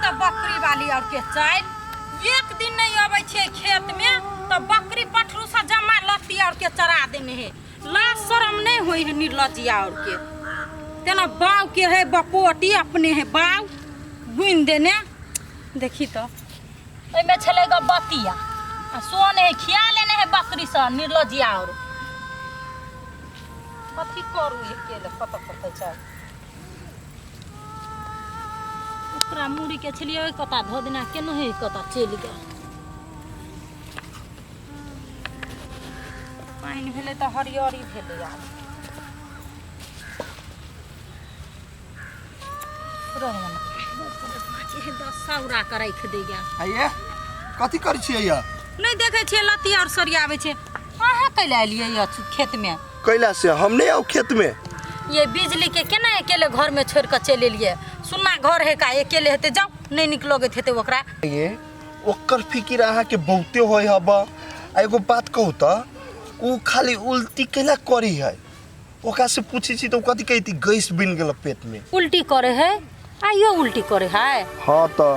ग बकरी वाली और के चालि एक दिन नहीं अबै छै खेत में तऽ बकरी पठरू से जमा लत्ती और के चरा देने है लाज शरम नहीं होई है निर्लज्जिया और के तेना बाव के है बपोटी अपने है बाव बुनि देने देखी तो ओहिमे छलै ग बतिया आ सोन है खिया लेने है बकरी से निर्लज्जिया और कथी करू अकेले कतऽ कतऽ जाउ ओकरा मुड़ीके छलियै ओहि कता धऽ देना केना हे कता चलि गेल पानि भेलै तऽ हरियरी भेलै आब सौरा के राखि दैया आइए कथी करै छियै यऽ नहि देखै छियै लत्ती आओर सरियाबै छै अहाँ कैला एलियै यऽ खेतमे कैला से हम नहीं आउ खेत में ये बिजली के केना अकेले घर में छोड़ के चलि एलियै सुन्ना घर है का अकेले हेतै जाउ नहि नीक लगैत हेतै ओकरा ये ओकर फिकिर अहाँके बहुते होय हब आ एगो बात कहू तऽ उ खाली उल्टी कैला करी है ओकरा से पूछै छी तऽ उ कथी कहती गैस बनि गेल पेट में उल्टी करे है आइयो उल्टी करे है हाँ तऽ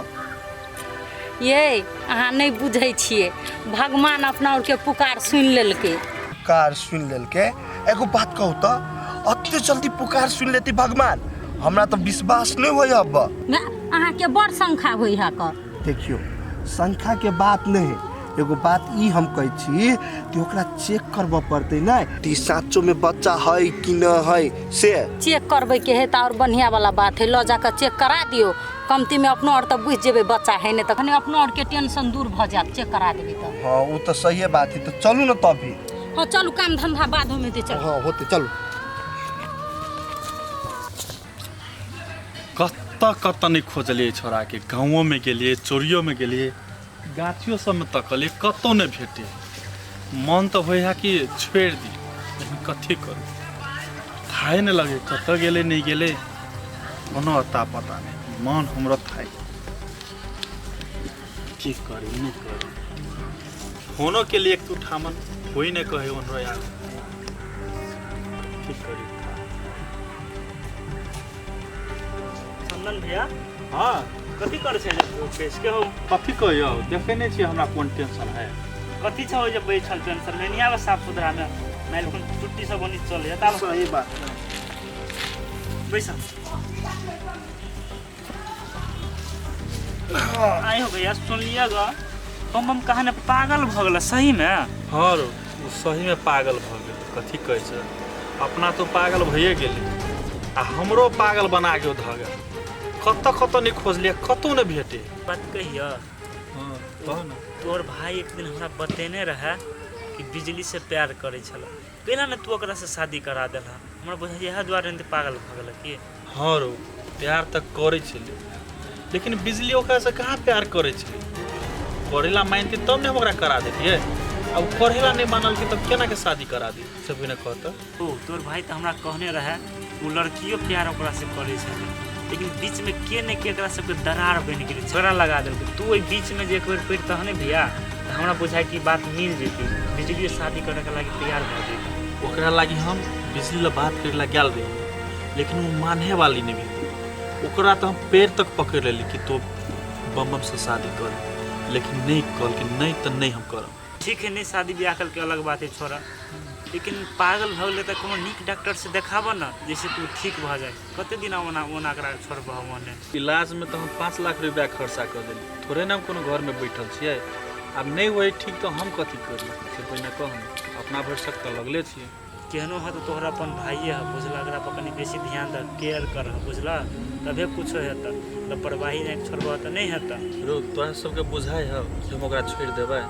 ये अहाँ नहि बुझै छियै भगवान अपना आरके पुकार सुनि लेलकै पुकार सुनि लेलकै एगो बात कहू तऽ अते जल्दी पुकार सुनि लेती भगवान हमरा तऽ विश्वास नहि होय अब अहाँके बड़ शंखा होइ है कर देखियौ शंखा के बात नहि एगो बात ई हम कहै छी कि ओकरा चेक करबऽ पड़तै ने कि साँचो में बच्चा है कि न है से चेक करबै के है तऽ आओर बढ़िआँ वाला बात है लऽ जाकऽ चेक करा दियौ कमती में अपनो आर तऽ बुझि जेबै बच्चा है नहि तखने अपनो आरके टेंशन दूर भऽ जायत चेक करा देबै तऽ हाँ ओ तऽ सहिए बात है तऽ चलू ने तब भी हाँ चलू काम धंधा बादमे हेतै चलू हाँ होतै चलू कतऽ कतऽ नहि खोजलियै छोड़ाके गाँवोमे गेलियै चोरियोमे गेलियै गाछियो सबमे तकलियै कतहु नहि भेटै मन तऽ होइ है कि छोड़ि दी लेकिन कथी करू थाहे नहि लगै कतऽ गेलै नहि गेलै कोनो अता पता नहि मन हमरो थाकि की करी नहि करी फोनो के लिए एक तू ठामन कोई नहि कहे ओनरो यार की करी चंदन भैया हाँ कथी करै छै जे बैस के हो कथी कहियौ देखै नहि छियै हमरा कोन टेंशन है कथी छौ जे बैठल टेंशन में नहीं आवे साफ सुथरा में माइल कोन टुट्टी सब ओनी चले जाता सही बात बैस आइ हो भैया सुन लिया ग हम कहा ने पागल भऽ गेल सही में हाँ रो ओ सहीमे पागल भऽ गेल कथी कहै छै अपना तो पागल भइए गेलै आ हमरो पागल बना के ओ धऽ गेल कतऽ कतऽ नहि खोजलियै कतहु नहि भेटै बात कहिया हँ कह ने तोहर भाई एक दिन हमरा बतेने रहे कि बिजली से प्यार करै छल केना ने तू ओकरा से शादी करा देलह हमरा बुझाइ इएह दुआरे ने पागल भऽ गेल की हँ रौ प्यार तऽ करै छलै लेकिन बिजली ओकरासँ कहाँ प्यार करै छलै करै ला मानती तब ने हम ओकरा करा देतियै आ ओ करै ला नहि मानलकै तब केना के शादी करा दी से पहिने कह तऽ ओ तोहर भाई तऽ हमरा कहने रहे ओ लड़कियो प्यार ओकरा से करै छलै लेकिन बीच में के ने के एकरा सबके दरार बनि गेलै झगड़ा लगा देलकै तू ओहि बीच में जे एक बेर पड़ितह ने भैया तऽ हमरा बुझाइ कि बात मिल जेतै बिजलियो शादी करैके लागि तैयार भऽ जेतै ओकरा लागि हम बिजली ला बात करे ला गेल रही लेकिन वो माने वाली नहीं भेल ओकरा तो हम पैर तक पकड़ लेली कि तो बम बम से शादी कर लेकिन नहीं कहल कि नहीं तो नहीं हम करब ठीक है नहीं शादी ब्याह करके अलग बात है छोड़ा लेकिन पागल भऽ गेलै तऽ कोनो नीक डॉक्टर से देखाबऽ ने जैसे तू ठीक भऽ जाए कते दिन ओना ओना करा छोड़बह ओने इलाज में तो हम 5 लाख रुपया खर्चा कर देली थोड़े ना हम कोनो घर में बैठल छियै आब नहीं होइ ठीक तो हम कथी करी से पहिने कह अपना भरिसक तऽ लगले छियै केहनो ह तऽ तोहर अपन भाइये ह बुझलह एकरा पर कनि बेसी ध्यान दह केयर करह बुझलह तभे कुछो हेतह लापरवाही नहि छोड़बह तऽ नहि हेतह रौ तोरा सबके बुझाइ हौ कि हम ओकरा छोड़ि देबै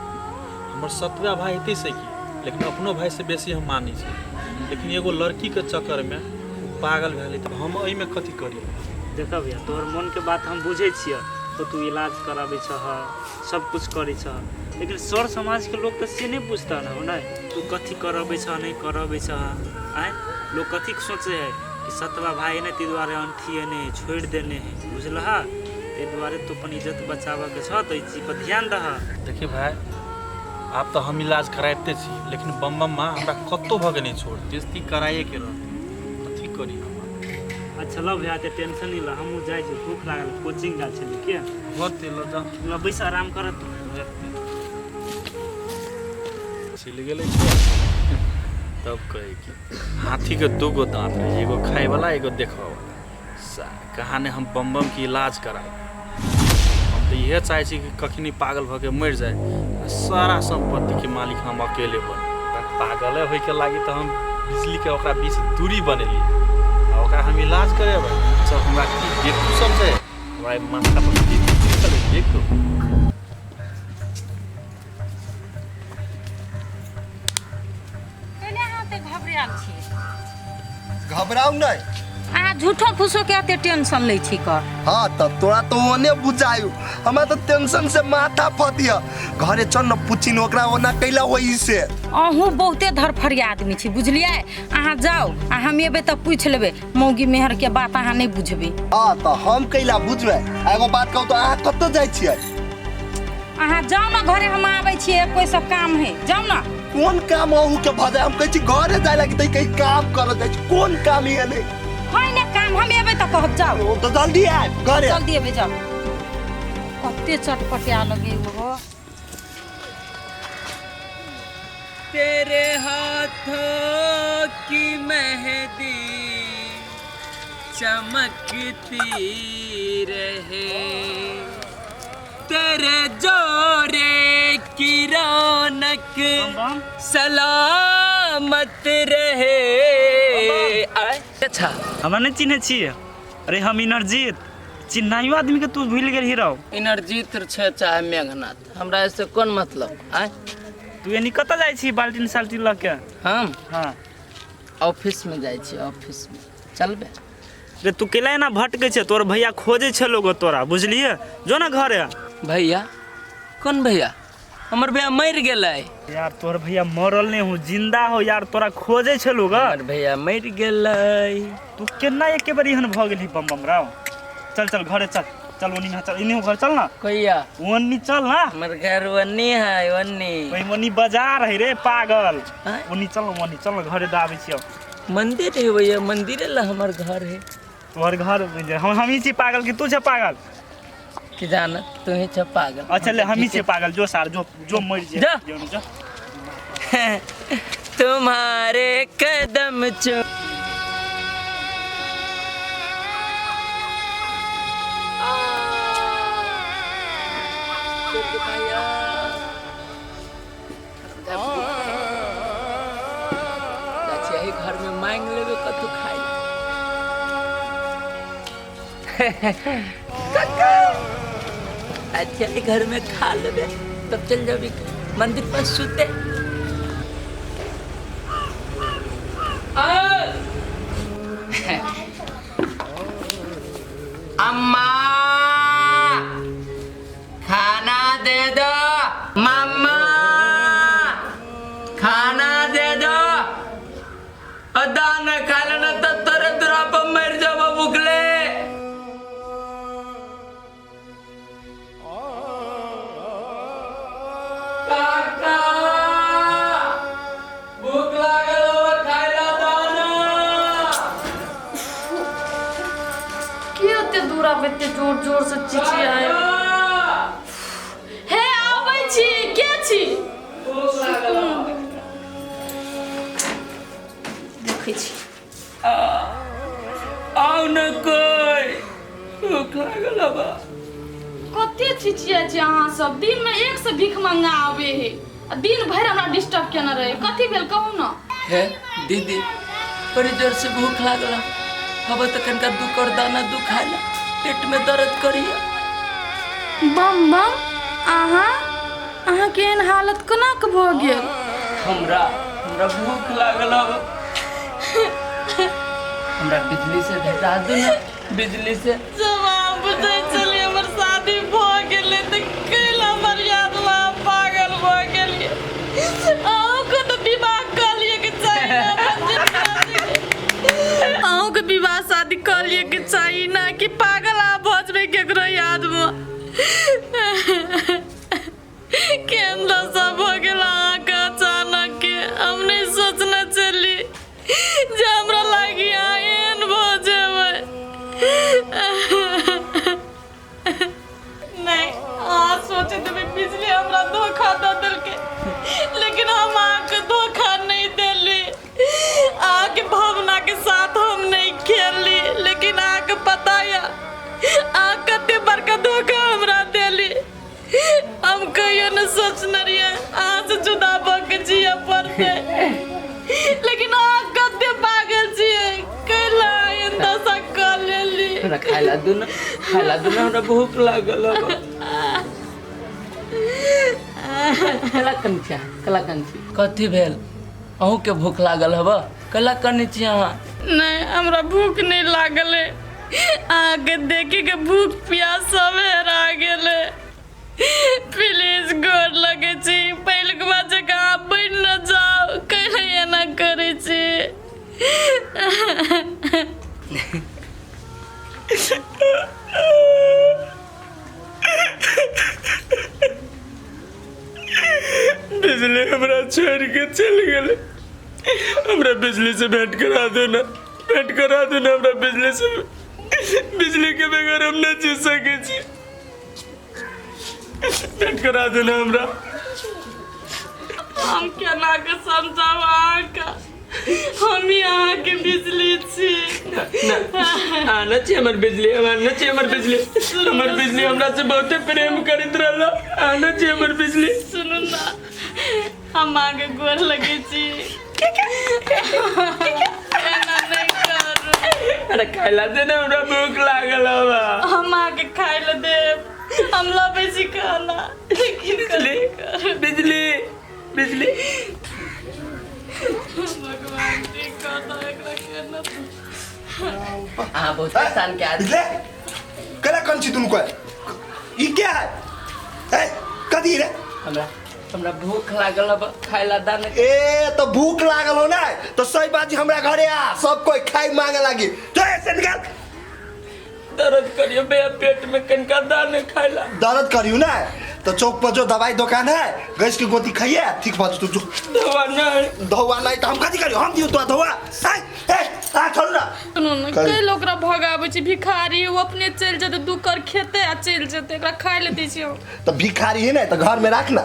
हमर सतुआ भाय हेतै से की लेकिन अपनो भायसँ बेसी हम मानै छी लेकिन एगो लड़कीके चक्करमे ओ पागल भेलै तऽ हम एहिमे कथी करी देखऽ भैया तोहर मोनके बात हम बुझै छियह तऽ तू इलाज कराबै छह सब कुछ करै छह लेकिन सर समाजके लोक तऽ से नहि बुझतह ने हौ नहि तू कथी करबै छह नहि करबै छह आँय लोक कथी सोचै है कि सतवा भाय है ने ताहि दुआरे अनठी है नहि छोड़ि देने है बुझलह ताहि दुआरे तू अपन इज्जत बचाबऽके छह तऽ एहि चीजपर ध्यान दह देखिए भाई आब तऽ हम इलाज कराबिते छी लेकिन बम बम माँ हमरा कतहु भऽ के नहि छोड़ बेजती कराइएके रहतै कथी करी हम अच्छा लऽ भैया, एते टेंशन नहीं ल, हमहूँ जाइ छी, भूख लागल, कोचिंग गेल छली के। होते ल जा। ल बैस, आराम कर तू। चलि गेलै छोड़। तब कहै कि हाथीके दूगो दाँत रहै, एगो खायवला एगो देखबऽवला। कहाँ ने हम बम बम के इलाज कराब। हम तऽ इएह चाहै छी कि कखनी पागल भऽ के मरि जाय आ सारा सम्पत्तिके मालिक हम अकेले बनी। पागले होइके लागी तऽ हम बिजलीके ओकरा बीच दूरी बनेलियै आ ओकरा हम इलाज करेबै। सब हमरा की देखू समझे, हमरा माथा पर की बिजली चलै देखू। पहिले अहाँ ओते घबरायल छी? घबराउ नहीं। अहाँ झूठो फूसो के एते टेंशन लै छी क? हाँ तऽ तोरा तो ओने बुझायु, हमरा तऽ टेंशन से माथा फतिया। घरे चल न, पूछी न ओकरा ओना कैला होई से। अहूँ बहुते धरफड़िया आदमी छी, बुझलियै? अहाँ जाउ आ हम एबै तऽ पूछि लेबै। मौगी मेहर के बात अहाँ नहि बुझबै। हाँ तऽ हम कैला बुझबै? आ एगो बात कहू तऽ, अहाँ कतऽ जाइ छियै? अहाँ जाउ ने घरे, हम आबै छियै, कोइ सब काम है, जाउ ने। कोन काम अहू के भऽ जाय? हम कहै छी घरे जाय लागी तऽ कहीं काम करऽ जाइ छी, कोन काम ई एलै? है ने काम, हम एबै तऽ कहब, जाउ। ओ तऽ जल्दी आयब घरे। जल्दी एबै, जाउ। कते चटपटिया लगे ओहो। तेरे हाथों की मेहंदी चमकती रहे, तेरे जोरे की रौनक बम बम सलामत रहे। आय अच्छा। हमरा नहि चिन्है छियै? अरे हम इनरजीत, चिन्हाइयो आदमी के तू भूलि गेलही रौ। इनरजीत छै चाहे मेघनाथ, हमरा ऐसे कोन मतलब? आय तू एनी कतऽ जाइ छी बाल्टीन साल्टीन लऽ के? हम? हाँ। ऑफिस में जाइ छी, ऑफिस में चलबे? रे तू केला एना भटकै छै? तोर भैया खोजै छै लोग तोरा, बुझलियै? जो ना घरे। भैया? कोन भैया? हमर भैया मरि गेलै। यार तोहर भैया मरल नहीं हो, जिंदा हो यार, तोरा खोजै छै लोग। हमर भैया मरि गेलै। तू केना एके बेर एहन भऽ गेलही बम बम राव? चल चल घरे चल, चल ओनी में चल, इन्हीं घर चल ना। कहिया? ओनी चल ना। हमर घर ओन्नी है, ओन्नी। ओहि ओनी बाजार है रे पागल। आँय? ओनी चल ना, ओनी चल ना, घरे दाबै छियौ। मंदिर है भैया, मंदिरे ला हमर घर है। तोहर घर हम ही छी पागल कि तू छे पागल? कि जान, तू ही छ पागल। अच्छा ले, हम ही छियै पागल, जो सार जो जो मरि जे। जा। जो जो। तुम्हारे कदम चू घर में मांग लेबे कतू खाइ। अच्छा ही घर में खा लेबे तब चल जाबी मंदिर पर सुते। अम्मा खाना दे दो, मामा खाना दे दो। दाना खा लेना तो तोरे दुरा पर मर जाबो भूखले। काका भूख लागल हो, खाइला दाना। के ओते दूर आब एते जोर जोर से चिचियाए? हे आबै छी, के छी? भूख लागल हो। देखै छी। आउ न कोई, भूख लागल हबा। कते चिचियाइ छी अहाँ सब? दिन में एक से भीख मंगा आवे हे आ दिन भरि हमरा डिस्टर्ब केने रहे। कथी भेल कहू न? हे दीदी, बड़ी जोर से भूख लागल हबा, तो कनका दू कर दाना दू खाइला, पेट में दर्द करिया। बम बम, अहाँ अहाँके एहन हालत कोना के भऽ गेल? हमरा हमरा भूख लागल हबा, हमरा बिजली से भेटा दू ना, बिजली से। जब अहाँ बुझै छलियै हमर शादी भऽ गेलै तऽ कैला हमर याद मे अहाँ पागल भऽ गेलियै? अहूँके तऽ विवाह कऽ लिअ के चाही ने अपन जिंदगी। अहूँके विवाह शादी कऽ लिअ के चाही ना कि पागल अहाँ भऽ जेबै केकरो याद मे। केहन दशा भऽ गेल अहाँके अचानक के, हम नहि सोचने छली जे हमरा लागी अहाँ एहन भऽ जेबै। खाइला दू ना, खाइला दू ना, हमरा भूख लागल हबा। कला कन छी अहाँ, कला कन छी? कथी भेल? अहूँके भूख लागल हबा? कला कन छी अहाँ? नहीं, हमरा भूख नहीं लागल है। अहाँके देखे के भूख प्यास सब हेरा गेलै। प्लीज गोर लगै छी, पहिलुक बात जकाँ अहाँ बनि न जाउ, कैला एना करै छी? बिजली हमरा छोड़ि के चलि गेलै। हमरा बिजली से भेंट करा दू ना, भेंट करा दू ना हमरा बिजली से। बिजली के बगैर हम नहीं जी सकै छी। भेंट करा दू ना हमरा। हम केना के समझाउ अहाँके, हम ही अहाँके बिजली छी। आना छी हमर बिजली, आना छी हमर बिजली। हमर बिजली हमरा से बहुते प्रेम करैत रहल। आना छी हमर बिजली। सुनू ना, हम अहाँके गोर लगै छी, एना नहि करू। अरे खाइला दे ना, हमरा भूख लागल हबा। हम अहाँके खाइ लए देब, हम लबै छी खाना, लेकिन बिजली, बिजली, बिजली। भगवान ठीक कऽ दऽ एकरा केना। अहाँ बहुत परेशान के आदमी। ले कला कन छी तुम कोई ई क्या है? ए कथी रे? हमरा हमरा भूख लागल हबा, खाइला दाना। ए तो भूख लागल हो ना तो सही बात जी, हमरा घरे आ, सब कोई खाई मांगे लागी। जो ऐसे निकाल। दर्द करियो भैया पेट में, कनका दाना खाइला। दर्द करियो ना तो चौक पर जो दवाई दुकान है, गैस की गोटी खाइए, ठीक बात। तू जो दवा नहीं। दवा नहीं तो हम कथी करियो? हम दियो तो दवा? ए ए आ छोड़ ना। सुनू ने, कही। कैल ओकरा भगाबै छी? भिखारी, ओ अपने चलि जेतै, दू कर खेतै आ चलि जेतै। एकरा खाइ लए दै छियै हम। तो भिखारी है ना तो घर में रख ना,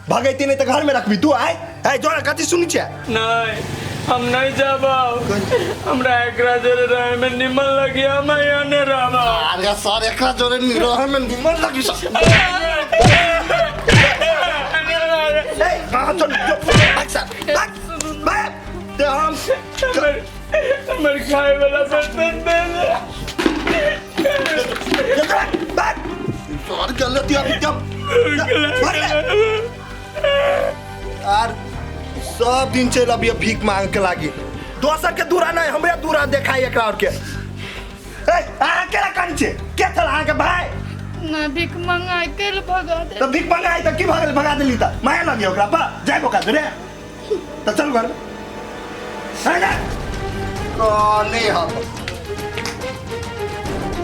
भगैती नहीं तो घर में रखबी तू। आए ए जोरा कथी सुनी छे? नहीं, हम नहीं जाबो। हमरा एकरा जोरे रहे में निमन लगी, हम यहाँ नहीं रहबो। अरे सर, एकरा जोरे रहे में निमन लगी सर। ए कहाँ चल? जो भाग सर, भाग भाग ते हम हमर हमर खाए वाला बर्तन दे दे। भाग सर, गलती अभी जब यार सब दिन चल अभी भीख मांग के लागी। दोसर के दूरा नहीं, हमरे दूरा देखाई एकरा और के। ए अहाँ केना कन छे? के छल अहाँ के भाई? ना, भीख मंगाइ कैल भगा दे। तो भीख मंगाई तो की भगल? भगा देली त माया लगी ओकरा पर, जाय ओकरा रे तो चल घर में। कने हम